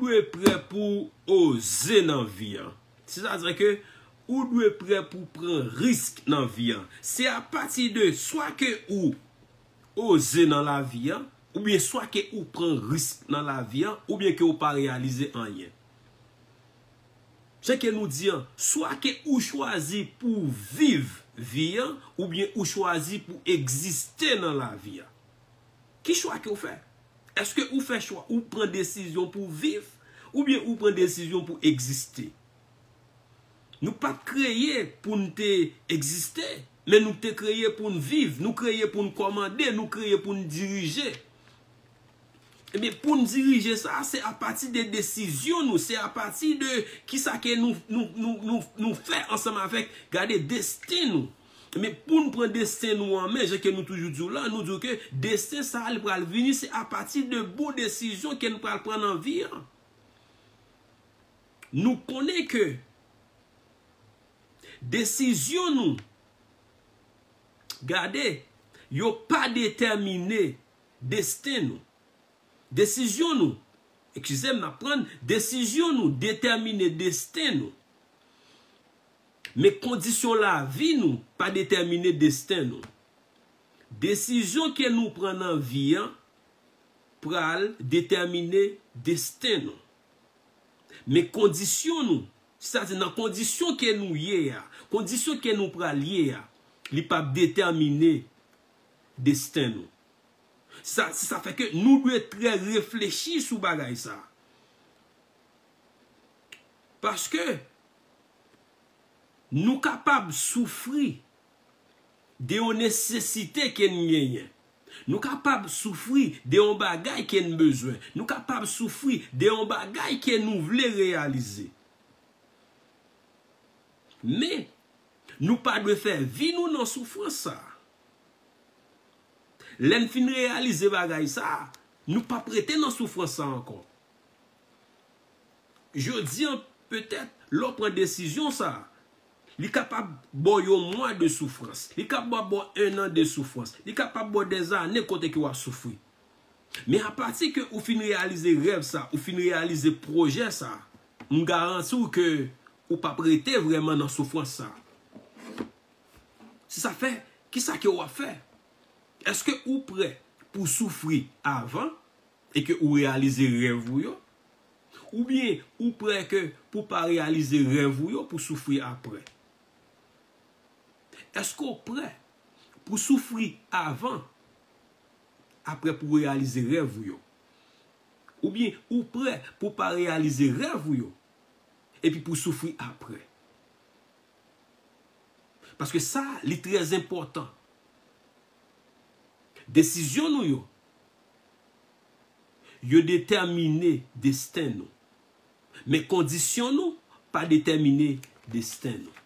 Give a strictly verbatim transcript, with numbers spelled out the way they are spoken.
Ou dwe prè pou w oze nan vi an. Sètadi ke ou dwe prè pou w pran risk nan vi an. Se apati de swa ke ou oze nan lavi an, oubyen swa ke ou pran risk nan lavi an, oubyen ke ou pa reyalize anyen. Jan ke nou di an, swa ke ou chwazi pou w viv vi an, oubyen ou chwazi pou w egziste nan lavi an. Ki chwa ke w fè? Èske ou fè chwa, ou pran desizyon pou w viv, oubyen ou pran desizyon pou w egziste? Nou pa t kreye pou n te egziste, men nou te kreye pou n viv, nou kreye pou n kòmande, nou kreye pou n dirije. Ebyen, pou n dirije sa, se apati de desizyon nou, se apati de kisa ke nou, nou, nou, nou, nou fè ansanm avèk, gade, desten nou. Men pou n pran desten nou an men, jan ke nou toujou di w la, nou di w ke desten sa a, li pral vini, se apati de bon desizyon ke n pral pran nan vi an. Nou konnen ke desizyon nou, gade, yo pa detèmine desten nou. Desizyon nou, eskize m, n ap pran, desizyon nou detèmine desten nou. Men kondisyon lavi nou pa detèmine desten nou. Desizyon ke nou pran nan vi an pral detèmine desten nou. Men kondisyon nou, sètadi nan kondisyon ke nou ye a, kondisyon ke nou pral ye a, li p ap detèmine desten nou. Sa, se sa fè ke nou dwe trè reflechi sou bagay sa. Paske nou kapab soufri de yon nesesite ke n genyen. Nou kapab soufri de yon bagay ke n bezwen. Nou kapab soufri de yon bagay ke nou vle reyalize. Men, nou pa dwe fè vi nou nan soufrans sa a. Lè n fin reyalize bagay sa a, nou p ap rete nan soufrans sa a ankò. Jodi an, petèt, lè w pran desizyon sa a, li kapab ba w yon mwa de soufrans. Li kapab ba w en an de soufrans. Li kapab ba w dèzane kote ke w ap soufri. Men apati ke ou fin reyalize rèv sa, ou fin reyalize pwojè sa, m garanti w ke ou p ap rete vrèman nan soufrans sa. Se sa fè, kisa ke w ap fè? Èske ou prè pou soufri avan e ke ou reyalize rèv ou yo? Oubyen ou prè ke pou pa reyalize rèv ou yo, pou soufri apre? Èske w prè pou soufri avan, apre pou reyalize rèv ou yo? Oubyen ou prè pou pa reyalize rèv ou yo, epi pou soufri apre? Paske sa, li trè enpòtan. Desizyon nou yo, yo detèmine desten nou. Men kondisyon nou pa detèmine desten nou.